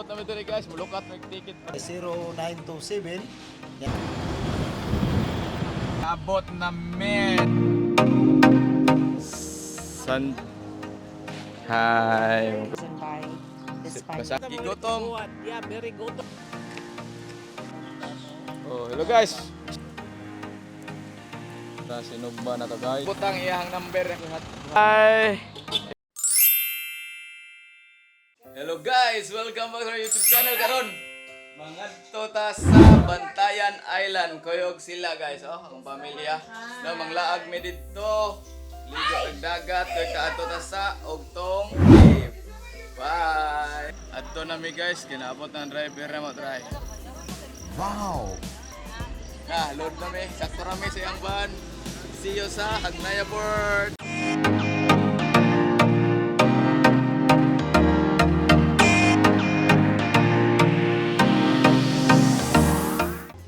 Naabot na mi diri, guys, mulukat mig ticket. 0927. Naabot na mi. San. Hi. By this Basa gigutom. Yeah, very gutom. Oh, hello, guys. Ta sinugba na to, guys. Butang iyang number. Hi. Hello guys, welcome back to our YouTube channel karon. Mangadto ta sa Bantayan Island. Kuyog sila, guys, oh, akong pamilya. No, manglaag mi didto. Ligo og dagat, kay kaadto ta sa Ogtong Cave. Bye. Adto na mi, guys, kinaabot na ang driver na mo try. Wow! Na, load na mi. Sakto ra mi sa iyang van. See you sa Hagnaya Board.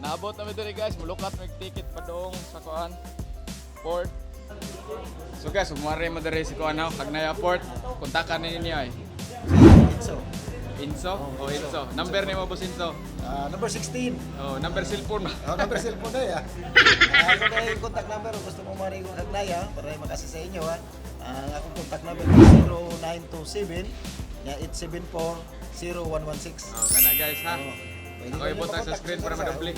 Naabot na mi diri, guys, mulukat mig ticket padung sa kuan port. So guys, umari mo diri si kuan, no, Hagnaya Port. Kontakan ni ninyo ay. Inso. Inso? Oh, Inso. Number ni mo, boss Inso. Ah, number 16. Oh, number cellphone. Oh, number cellphone na ya. Ako na yung contact number kung gusto mo marinig kong Hagnaya para makasi sa inyo ha. Ang akong contact number is 0927 ya 874 0116. Oh, kana guys ha. Oh, pwede Ako kayo ibutang sa makontak screen para sir. madubli.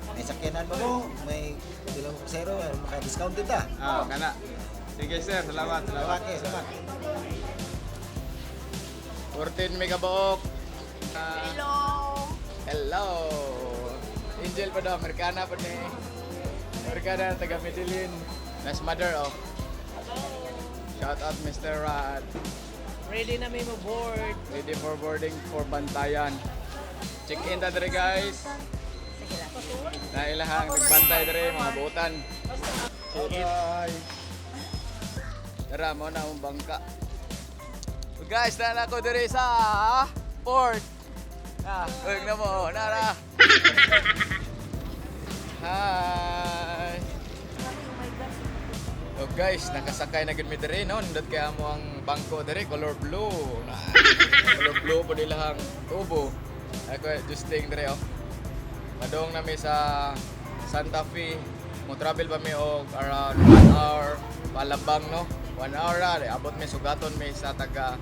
May sakyanan ba mo? May bilang pasero, maka-discount din ta. Ah, kana. Sige sir, salamat, salamat. Salamat eh, salamat. 14 megabuok. Hello. Hello. Angel pa daw, Amerikana pa ni. Amerikana, taga Medellin. Nice mother, oh. Shout out Mr. Rad. Ready na may mo board. Ready for boarding for Bantayan. Check in ta dere, guys. Nailahang nagbantay dere mga buutan. Check in. Tara mo na akong bangka. So guys, na ko dere sa port. Ah, uy na mo, nara. Hi. So guys, nakasakay na gud mi dere, no. Nindot kay amo ang bangko dere, color blue. Na, color blue po nila ang tubo. Ako justing dere oh. Padong nami sa Santa Fe. Mo travel pa mi og around 1 hour palabang, no. 1 hour ra di abot mi sugaton mi sa taga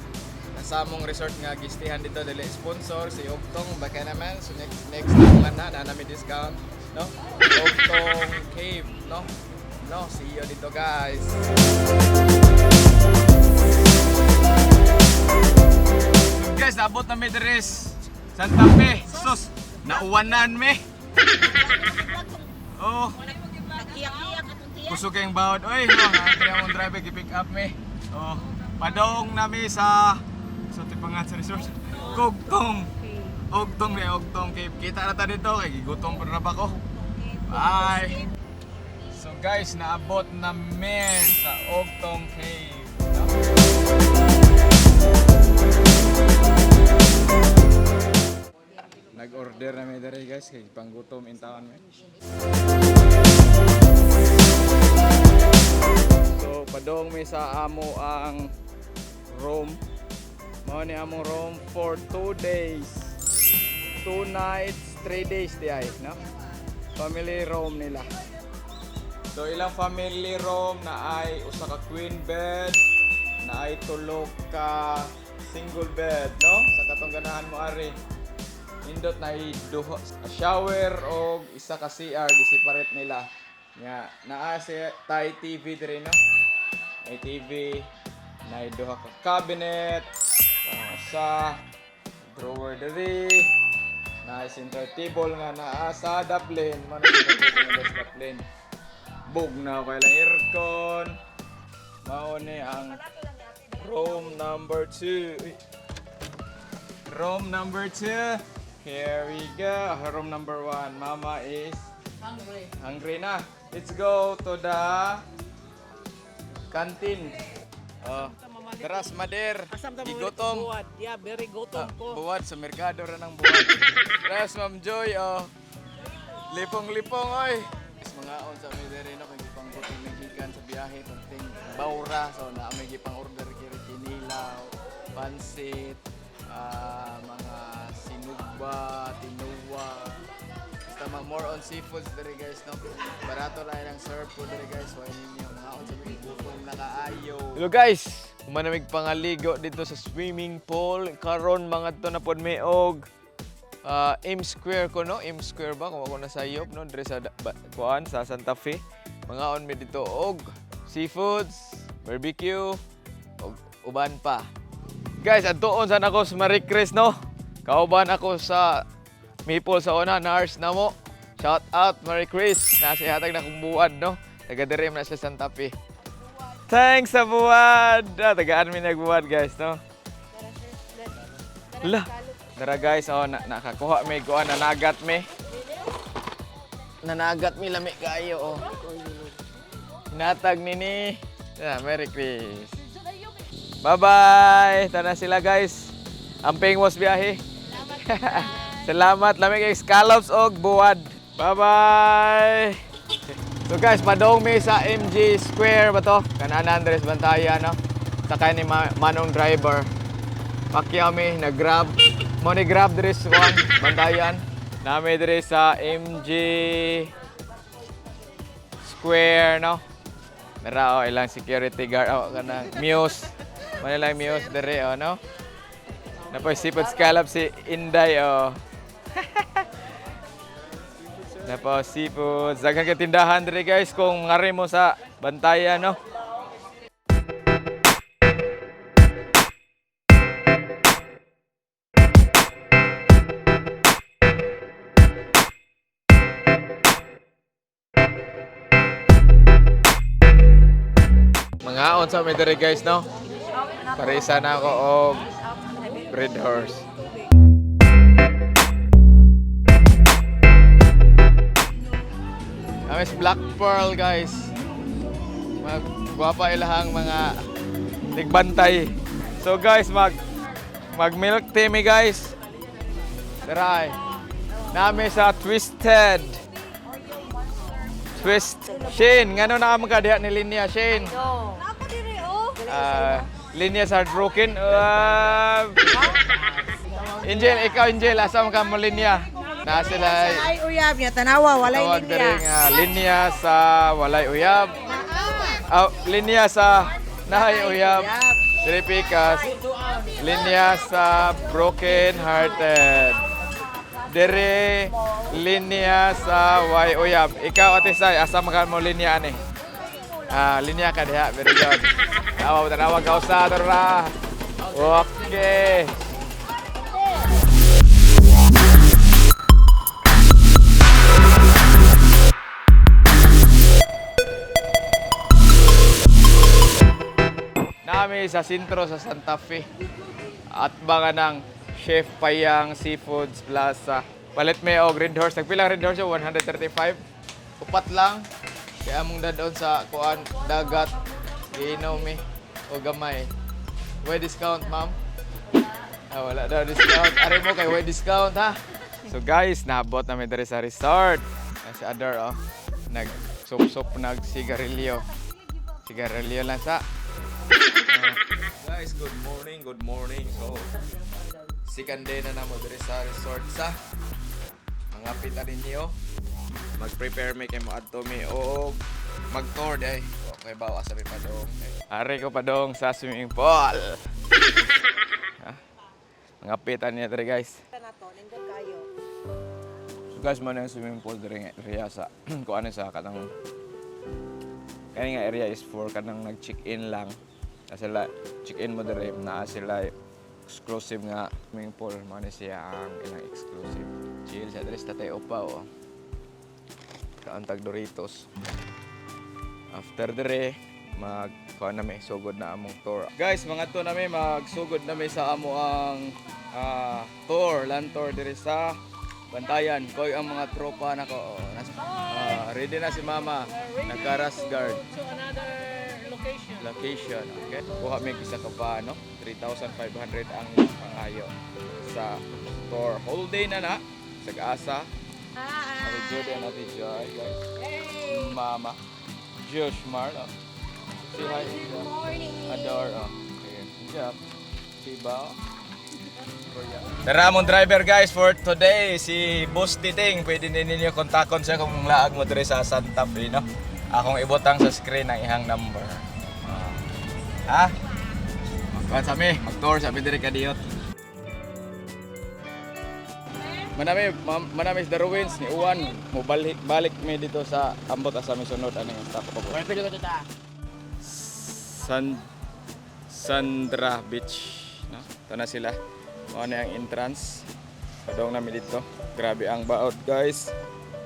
sa among resort nga gistihan dito, dili sponsor si Ogtong, baka naman. So next next time na na nami discount, no. Ogtong Cave, no. No, see you dito, guys. So guys, abot na mi diri Santa Fe. Sus, nauwanan mi. Oh, Naghiyak-hiyak atong tiyan. kusog kayong bawod. Oy, no, kaya mong driver gi-pick up mi. Oh, padong nami sa tipangan sa resort. Kogtong. Ogtong ni Ogtong Cave. Kita na ta dito kay gigutom pa na ba ko. Bye. So guys, naabot na mi sa Ogtong Cave. No? Nag-order na mi diri, guys, kay panggutom in taon mi. So padong mi sa amo ang room. Mao ni among room for 2 days. 2 nights, 3 days di ay, no? Family room nila. So ilang family room na ay usa ka queen bed, na ay tulo ka single bed, no? Sa katong ganahan mo ari. Indot na ay duha a shower o isa ka CR giseparate nila. Nga naa si Thai TV diri, no? May TV, na duha ka cabinet, sa drawer diri, na center table nga naa sa Dublin, man center table nga sa Dublin. Bug na kay lang aircon. Mao ni ang room number 2. Room number 2. Here we go. Room number 1. Mama is Hungry. hungry na. Let's go to the canteen. Oh, teras mader. Asam ta mo Gigutom. buwad. Yeah, very gutom Ah, ko. buwad sa merkado ra ng buwad. Teras Ma'am Joy oh. Lipong-lipong oy. Is mga on sa mi diri, no, kay gipanggutom mi gikan sa biyahe perting bawra, so naa may gipang order kiri kinilaw, pansit, mga sinugba. Ugba, tinuwa. Basta mga more on seafoods diri, guys, no. Barato lang ilang serve po diri, guys. Why ninyo mga sa mga gutom na kaayo. Hello guys, humanamig pangaligo dito sa swimming pool. Karon mga to na pod may og M Square ko, no? M Square ba kung ako nasayop, no? Diri sa kuan sa Santa Fe. Mga on mi dito og seafoods, barbecue, og uban pa. Guys, adtuon sana ako sa Marie Chris, no? Kauban ako sa Maple sa una, nars na mo. Shout out Marie Chris, nasa hatag na kong buwad, no? Taga diri man na sa Santa Fe. Thanks sa buwad. Tagaan mi nagbuwad, guys, no? La. Dara guys, oh, nakakuha mi kuan, nanagat mi. Nanagat mi, lami kaayo oh. Hinatag nini. Yeah, Merry Chris. Bye-bye. Tana sila, guys. Amping mos biyahe. Salamat. Lami kay scallops og buwad. Bye-bye. So guys, padong mi sa MG Square ba to? Kanan Andres Bantaya, no? Sakay ni Manong driver. Pakyaw mi, nag-grab. Mo ni grab diri sa kuan, Bantayan. Nami diri sa MG Square, no? Nara oh, ilang security guard oh, kanang Muse. Manila Muse diri oh, no? Napoy seafood scallop si Inday oh. Napo seafood. Daghang kay tindahan diri guys kung ngari mo sa Bantayan, no? Mga sa mi diri guys, no? Parisa na ako og Red Horse. Kami sa Black Pearl, guys. Mga gwapa ilahang mga tigbantay. So guys, mag milk tea mi, guys. Tara ay. Nami sa Twisted. Twist. Shane, ngano na ka diha ni Linya, Shane? Ako diri oh. Linya sa heartbroken. Angel, ikaw Angel, asa man ka mo linya? Na sila Ay uyab niya tanawa walay tawag linya. diri nga linya sa walay uyab. Linya sa nahay uyab. Diri pikas. Linya sa broken hearted. Diri linya sa way uyab. Ikaw Ate Sai, asa man ka mo linya ani? Linya ka diha. Very good. Tawa, tanawa ka usa tara. Okay. Nami sa sentro sa Santa Fe. At baka ng Chef Payang Seafoods Plaza. Palit may og Red Horse. Nagpilang Red Horse yung 135. Upat lang. Kaya among dadon sa kuan dagat. Giinom mi o gamay. Way discount, ma'am? Wala daw discount. Ari mo kay way discount ha. So guys, naabot namin diri sa resort. Si Ador oh. Nag sup-sup nag sigarilyo. Sigarilyo lang sa. Guys, good morning, good morning. So, second day na namo diri sa resort sa mga pita ninyo. Mag-prepare mi kay mo adto mi og mag-tour day. Okay ba asa mi padong. Ari ko padong sa swimming pool. Ha? Mga pita niya diri, guys. So guys, mo na yung swimming pool diri nga area sa kuan sa kanang kani nga area is for kanang nag-check-in lang. Na sila check-in mo diri naa sila exclusive nga swimming pool, mo ni siya ang ilang exclusive. Chill sa diri sa Tatay Opa oh. Kaantag Doritos. After dire mag kuan na mi, sugod na among tour. Guys, mga to na mi, magsugod na mi sa amo ang tour, land tour diri sa Bantayan. Koy ang mga tropa nako. Oh, ready na si Mama. Nagkaras guard To another location. Location. Okay. Kuha mi isa ka pa, no? 3,500 ang pangayo sa tour. Whole day na na. Sag-asa. Ate Judy and Ate Joy, guys. Mama. Josh Marlo. Say hi. Good morning. Ador, oh. Okay. Good job. Si Bao. Tara among driver, guys, for today, si Boss Titing. Pwede ninyo kontakon siya kung laag mo diri sa Santa Fe, no? Akong ibutang sa screen ang ihang number. Ah. Ha? Magkuhan sa mi, mag-tour sa mi diri kadiyot. Manami, manami sa the ruins ni Uwan. Mo balik balik mi dito sa ambot asa mi sunod ani stop ko. San Sandra Beach, no? Ito na sila. Mao na ang entrance. Padong namin dito. Grabe ang baot, guys.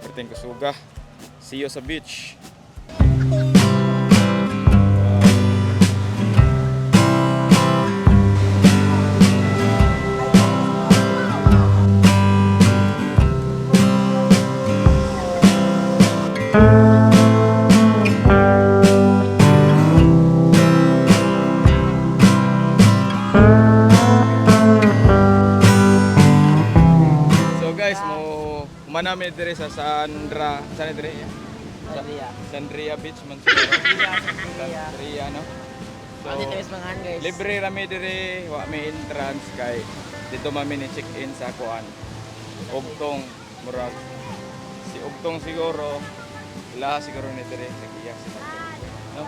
Perting kusuga. See you sa beach. So guys, mo manami diri sa Sandra, saan diri? Sandria. Sandria Beach man siguro. Sandria, no? So, guys. libre rami diri, wa may entrance kay dito mami ni check in sa kuan. Ugtong murag si Ugtong siguro ila siguro ni diri sa giya sa no.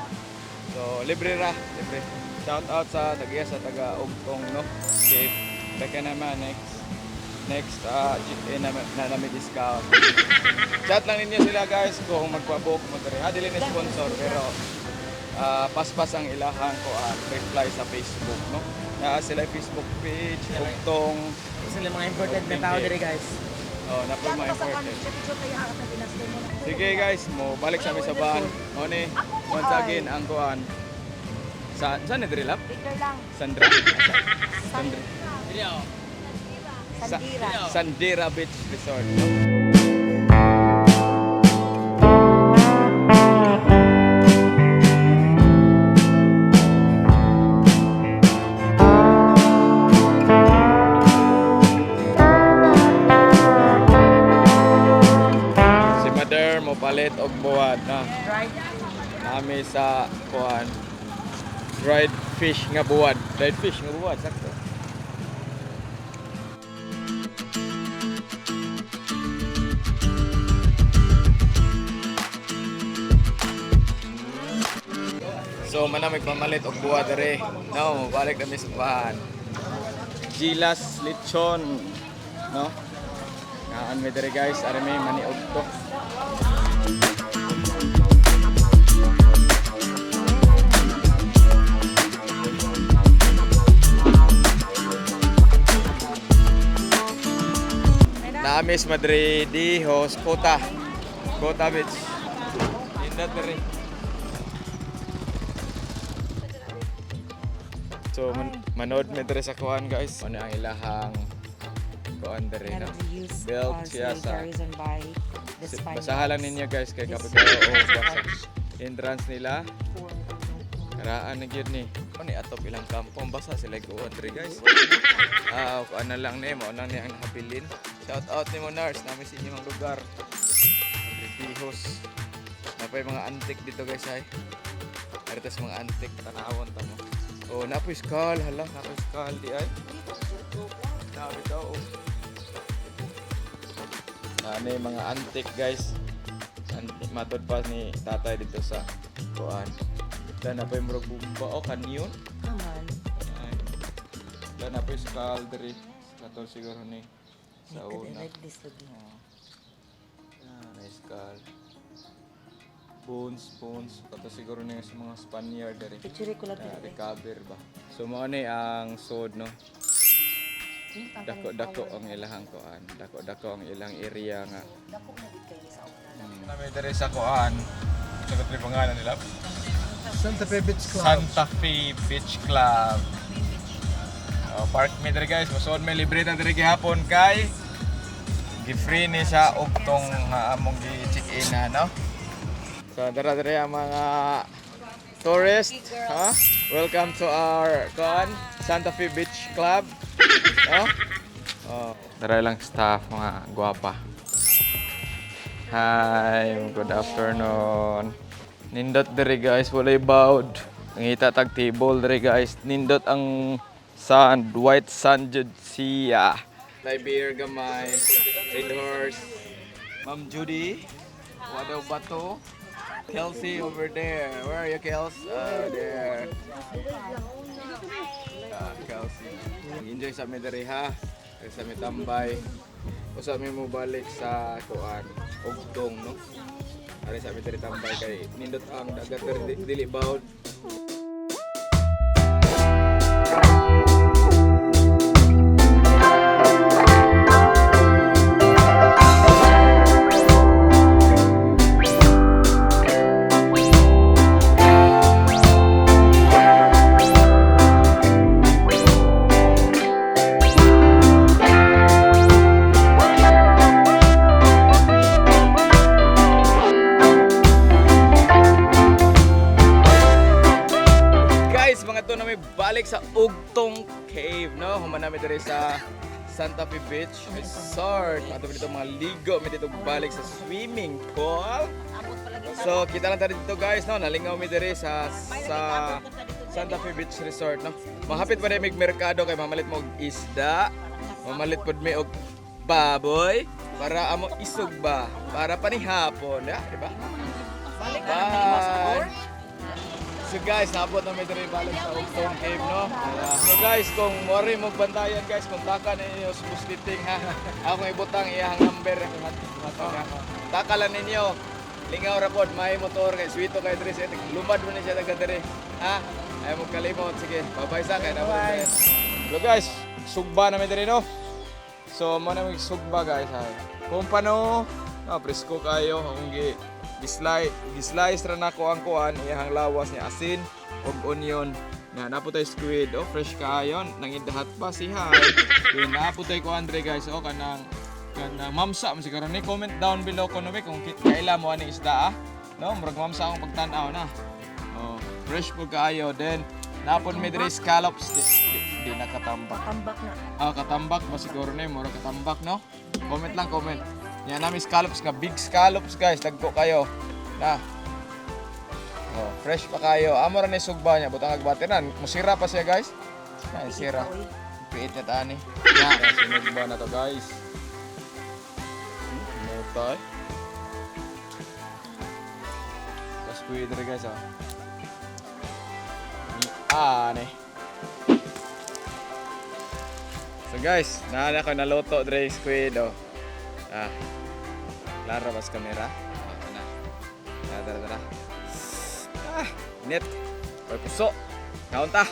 So libre ra, libre. Shout out sa tagiya sa taga Ugtong, no. Okay, baka naman next next check in na, na nami discount. Chat lang ninyo sila, guys, kung magpa-book mo diri. Ha, dili ni sponsor pero paspas ang ilahang ko reply sa Facebook, no? Naa sila Facebook page, Ugtong. Sila mga important na tao diri, guys. Oh, na po mga important. Sige guys, mo balik sa mi sa van. Mo ni once again ang kuan. Sa saan ni diri lap? Later lang. Sandra. Sandra. Sandira. Sandira Beach Resort. No? Si Mother mo palit og buwad na. Nami sa kuan. Dried fish nga buwad. Dried fish nga buwad sakto. So manamig pamalit og buwa dere. No, balik kami sa bahan. Gilas lechon, no? Naan mi dere, guys, ari may maniog to. Naamis Madrid di host Kota. Kota Beach. Indat dere. So manood mi dere sa kuan, guys. Ano ang ilahang kuan dere, no? Built siya sa by the Basahan lang ninyo, guys, kay kapag kayo o basa. Entrance nila. Karaan na gyud ni. Ano ni atop ilang kampong basa sila kuan dere, guys. Ah, kuan na lang ni mo lang ni ang nakabilin. Shout out ni mo nurse namin sa inyong lugar. Ripihos. Napay mga antik dito, guys, ay. Aritas mga antik tanawon ta mo. Oh, napoy skull, hala, napoy skull di ay. Nabi daw. Oh. Ano yung mga antik, guys. Antik matod pa ni tatay dito sa kuan. Dan na pa yung murag bumba o kanyon. Come on. Ay. Dan na pa yung skull diri. Katol siguro ni sa una. This lagi. Ah, nice skull. Bones, bones. Kato siguro ni sa mga Spaniard diri. Picture ko lang Na recover ba. So mao ni ang sword, no. Dako-dako ang ilahang kuan. Dako-dako ang ilang area nga. Dako na gid kayo sa una. Kami diri sa kuan. Sagot ni pangalan nila. Santa Fe Beach Club. Santa Fe Beach Club. Oh, park mi diri, guys. Mosuod mi libre ta diri gihapon kay gi-free ni sa ugtong nga among gi-check-in na, no. So dara diri ang mga tourist, ha? Welcome to our kuan Santa Fe Beach Club. No? Oh, dara lang staff mga gwapa. Hi, good afternoon. Nindot diri, guys, walay bawd. Nangita tag table diri, guys. Nindot ang Sand, white sand jud siya. Live beer gamay, Red Horse. Ma'am Judy, wadaw bato. Kelsey over there. Where are you, Kels? There. Ah, Kelsey. Enjoy sa mi diri ha. Diri sa mi tambay. Usa mi mo balik sa kuan, Ugtong, no. Ari sa mi diri tambay kay nindot ang dagat diri dili bawd. Guys, mga to na may balik sa Ugtong Cave, no? Human namin diri sa Santa Fe Beach Resort. Ato dito mga ligo, may dito balik sa swimming pool. So, kita lang tayo dito guys, no? Nalingaw mi diri sa Santa Fe Beach Resort, no? Mahapit pa rin mig merkado kay mamalit mo og isda, mamalit pod mi og baboy para amo isog ba, para panihapon, ya, di ba? Bye. So guys, naabot na may diri balik sa Ugtong Cave, no? So guys, kung mori mo bantayan guys, kontaka ninyo sa Busliting ha. Ako ibutang iyang number hatag ha. Taka lang ninyo. Lingaw ra pod, may motor kay swito kay diri sa lumad mo ni siya taga diri. Ha? Ay mo kalimot, sige. Bye-bye sa kay nabot diri. So guys, sugba na mi diri, no? So mo na mig sugba guys ha. Kung paano, no, presko kayo akong gi gislice, gislice ra nako ang kuan iyang lawas niya asin ug onion. Na naputay squid, oh fresh kaayo, nangidahat pa si hi. Then naputay ko Andre guys, oh kanang kanang mamsa man siguro ni comment down below kuno be kung kaila mo ani isda ah. No, murag mamsa akong pagtan-aw na. Oh, fresh po kaayo. Then napon mi diri scallops di nakatambak. Tambak na. Ah, katambak ba siguro na yun? Mura katambak, no? Comment lang, comment. Yan namin scallops nga. Big scallops, guys. Dagko kayo. Na. Oh, fresh pa kayo. Amo ra ni sugba niya. Butang agbatiran. Musira pa siya, guys. Na, sira. Piit na tani. Na, sinugba na to, guys. Mutay. Squid rin, guys, oh. Ah, ni. So guys, naala ko naluto dre squid oh. Ah. Klaro bas kamera? Ah, na. Tara, tara, tara. Ah, net. Oy puso. Kaon ta.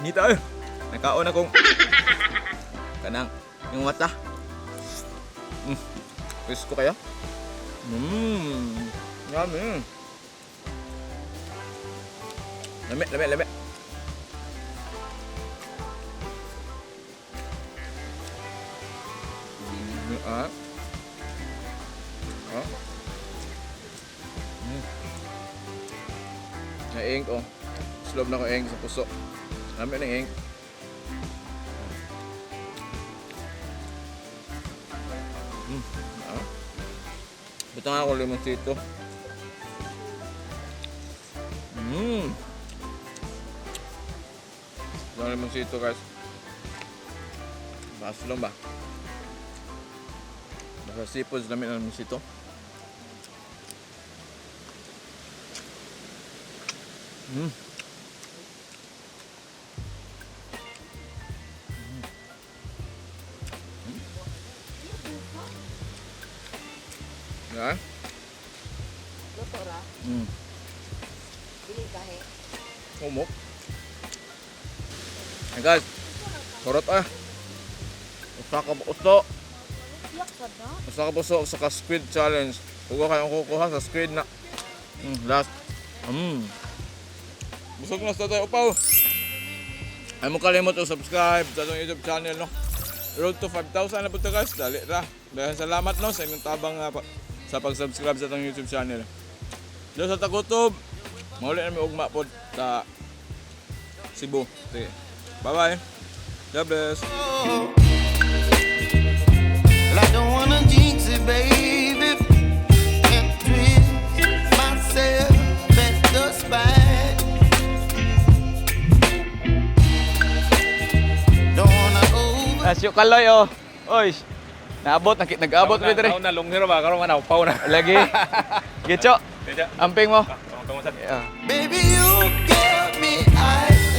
Nita eh. Nakaon akong kanang yung mata. Gusto kayo? Yummy. Lami, lami, lami. Ah. Ah. Na-ink oh. Slob na ko ink sa puso. Lami ng ink. Ah. Butang ako limoncito. Wala limoncito guys. Baso lang ba? Basta seafoods namin ang limoncito. Yeah. Luto ra. Dili kahe. Umok. Hey guys, kurot ah. Usa ka uso. Yak sad na. Usa ka puso sa ka squid challenge. Huwag kayong kukuha sa squid na. Last. Busog na sa tayo upaw. Ay mo kalimot o subscribe sa atong YouTube channel no. Road to 5,000 na po to guys. Dali ra. Daghang salamat no sa inyong tabang nga sa pag-subscribe sa atong YouTube channel. Doon sa Tagutob, mauli na mi ugma pod sa Cebu. Sige. Bye-bye. God bless. Well, I don't wanna jinx it, baby. And twist myself at the spine. Asyo kaloy oh. Oy. Naabot nakit nag-abot mi diri. Na long hero ba karon man paw na. Lagi. Gicho. Diya. Amping mo. Kamusta? Yeah. Baby, you give me ice.